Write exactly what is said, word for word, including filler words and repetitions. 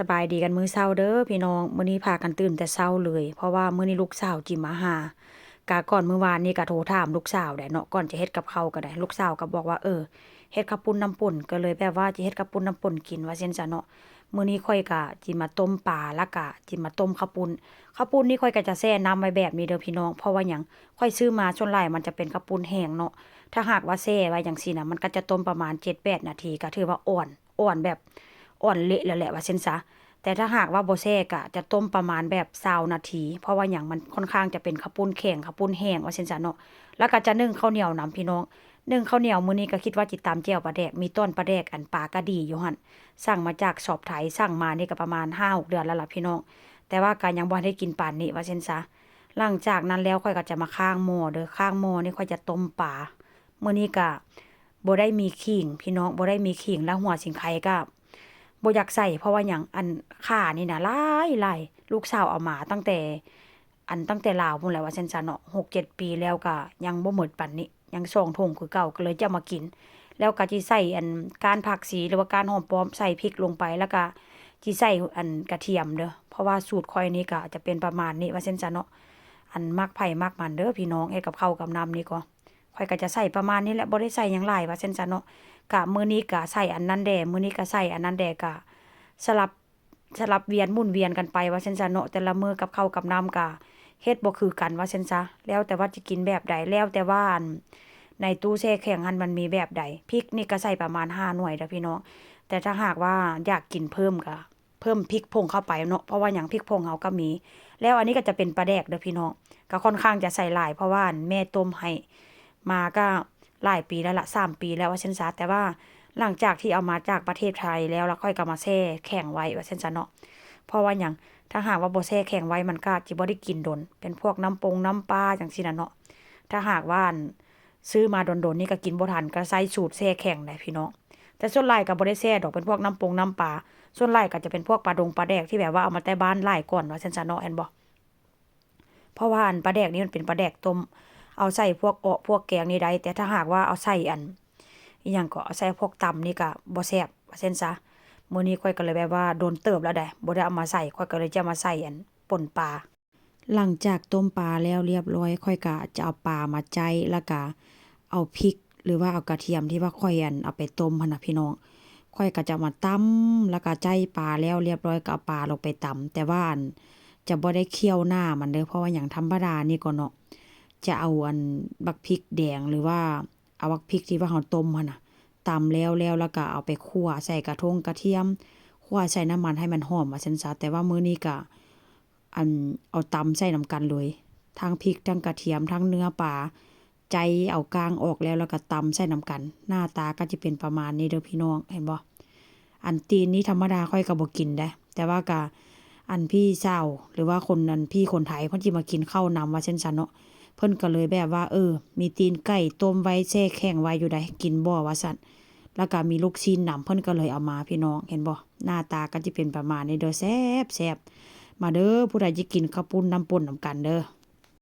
สบายดีกันมื้อเช้าเด้อพี่น้อง มื้อนี้พากันตื่นแต่เช้าเลย เพราะว่ามื้อนี้ลูกสาวจิมาหา กะก่อนมื้อวานนี้กะโทรถามลูกสาวได้เนาะ ก่อนจะเฮ็ดกับข้าวก็ได้ ลูกสาวก็บอกว่า เออ เฮ็ดข้าวปุ้นน้ำป่น ก็เลยแบบว่าจะเฮ็ดข้าวปุ้นน้ำป่นกินว่าซั่นซะเนาะ มื้อนี้ข้อยกะจิมาต้มปลา แล้วกะจิมาต้มข้าวปุ้น ข้าวปุ้นนี่ข้อยก็จะแช่น้ำไว้แบบนี้เด้อพี่น้อง เพราะว่าหยัง ข้อยซื้อมาส่วนหลายมันจะเป็นข้าวปุ้นแห้งเนาะ ถ้าหากว่าแช่ไว้จั่งซี้นะ มันก็จะต้มประมาณเจ็ดแปดนาที ก็ถือว่าอ่อน อ่อนแบบ อ่อนเละแล้วแหละว่าซั่นซะ แต่ถ้าหากว่าบ่แช่ก็จะต้มประมาณแบบซาวนาที เพราะว่าหยัง มันค่อนข้างจะเป็นข้าวปุ้นแข็ง ข้าวปุ้นแห้งว่าซั่นซะเนาะ แล้วก็จะนึ่งข้าวเหนียวนำพี่น้อง นึ่งข้าวเหนียวมื้อนี้ก็คิดว่าจิตำแจ่วปลาแดก มีต้อนปลาแดก อันปลากะดีอยู่หั่น สั่งมาจากช็อปไทย สั่งมานี่ก็ประมาณห้าหกเดือนแล้วล่ะพี่น้อง แต่ว่าก็ยังบ่ทันได้กินปานนี้ว่าซั่นซะ หลังจากนั้นแล้วข้อยก็จะมาข้างหม้อเด้อ ข้างหม้อนี่ข้อยจะต้มปลา มื้อนี้ก็บ่ได้มีขิงพี่น้อง บ่ได้มีขิง แล้วหัวสิงไคก็บ่อยากใส่ เพราะว่าหยัง อันข่านี่นะหลายๆ ลูกสาวเอามาตั้งแต่ อันตั้งแต่ลาวพู้นแหละว่าซั่นซะเนาะ หกเจ็ดปีแล้วก็ยังบ่หมดปานนี้ ยังสองถุงคือเก่า ก็เลยจะเอามากิน แล้วก็จิใส่อันก้านผักชีหรือว่าก้านหอมป้อม ใส่พริกลงไป แล้วก็จิใส่อันกระเทียมเด้อ เพราะว่าสูตรข้อยนี่ก็จะเป็นประมาณนี้ว่าซั่นซะเนาะ อันมักไผมักมันเด้อพี่น้อง เฮ็ดกับข้าวกับน้ำนี่ก็ ข้อยก็จะใส่ประมาณนี้แหละ บ่ได้ใส่หยังหลายว่าซั่นซะเนาะ กะมื้อนี้กะใส่อันนั้นแด่ มื้อนี้กะใส่อันนั้นแด่ กะสลับ สลับเวียนหมุนเวียนกันไปว่าซั่นซะเนาะ แต่ละมื้อกับข้าวกับน้ำกะเฮ็ดบ่คือกันว่าซั่นซะ แล้วแต่ว่าจะกินแบบใด แล้วแต่ว่าอันในตู้แช่แข็งหั่นมันมีแบบใด พริกนี่ก็ใส่ประมาณห้าหน่วยเด้อพี่น้อง แต่ถ้าหากว่าอยากกินเพิ่มก็เพิ่มพริกผงเข้าไปเนาะ เพราะว่าหยัง พริกผงเฮาก็มี แล้วอันนี้ก็จะเป็นปลาแดกเด้อพี่น้อง ก็ค่อนข้างจะใส่หลาย เพราะว่าอันแม่ต้มให้มาก็หลายปีแล้วละ สามปีแล้วว่าซั่นซะ แต่ว่าหลังจากที่เอามาจากประเทศไทยแล้ว แล้วข้อยก็มาแช่แข็งไว้ว่าซั่นซะเนาะ เพราะว่าหยัง ถ้าหากว่าบ่แช่แข็งไว้มันก็สิบ่ได้กินดน เป็นพวกน้ำปงน้ำปลาจั่งซี้น่ะเนาะ ถ้าหากว่าอันซื้อมาดนๆ นี่ก็กินบ่ทัน ก็ใส่สูตรแช่แข็งได้พี่น้อง แต่ส่วนหลายก็บ่ได้แช่ดอก เป็นพวกน้ำปงน้ำปลา ส่วนหลายก็จะเป็นพวกปลาดงปลาแดกที่แบบว่าเอามาแต่บ้านหลายก่อนว่าซั่นซะเนาะ แม่นบ่ เพราะว่าอันปลาแดกนี่มันเป็นปลาแดกต้ม เอาใส่พวกเอาะพวกแกงนี่ได้ แต่ถ้าหากว่าเอาใส่อัน อิหยังก็ เอาใส่พวกตำนี่ก็บ่แซ่บว่าซั่นซะ มื้อนี้ข้อยก็เลยแบบว่าโดนเติบแล้วได๋ บ่ได้เอามาใส่ ข้อยก็เลยจะเอามาใส่อันป่นปลา หลังจากต้มปลาแล้วเรียบร้อย ข้อยก็จะเอาปลามาใจ้ แล้วก็เอาพริก หรือว่าเอากระเทียมที่ว่าข้อยอันเอาไปต้มหั่นน่ะพี่น้อง ข้อยก็จะมาตำ แล้วก็ใจ้ปลาแล้วเรียบร้อยก็เอาปลาลงไปตำ แต่ว่าอันจะบ่ได้เคี่ยวหน้ามันเด้อ เพราะว่าหยัง ธรรมดานี่ก็เนาะ จะเอาอันบักพริกแดง หรือว่าเอาบักพริกที่ว่าเฮาต้มหั่นน่ะ ตำแล้วแล้ว แล้วก็เอาไปคั่วใส่กระทงกระเทียม คั่วใส่น้ำมันให้มันหอมว่าซั่นซะ แต่ว่ามื้อนี้ก็ อันเอาตำใส่นำกันเลย ทั้งพริก ทั้งกระเทียม ทั้งเนื้อปลา ใจ้เอาก้างออกแล้ว แล้วก็ตำใส่นำกัน หน้าตาก็จะเป็นประมาณนี้เด้อพี่น้อง เห็นบ่ อันตีนนี่ธรรมดาข้อยก็บ่กินได๋ แต่ว่าก็ อันพี่สาว หรือว่าคน อันพี่คนไทย เพิ่นสิมากินข้าวนำว่าซั่นซะเนาะ เพิ่นก็เลยแบบว่า เออ มีตีนไก่ต้มไว้แช่แข็งไว้อยู่ได๋ กินบ่ว่าซั่น แล้วก็มีลูกชิ้นนำ เพิ่นก็เลยเอามาพี่น้อง เห็นบ่ หน้าตาก็จะเป็นประมาณนี้เด้อ แซ่บๆ มาเด้อ ผู้ใดจะกินข้าวปุ้นน้ำป่นนำกันเด้อ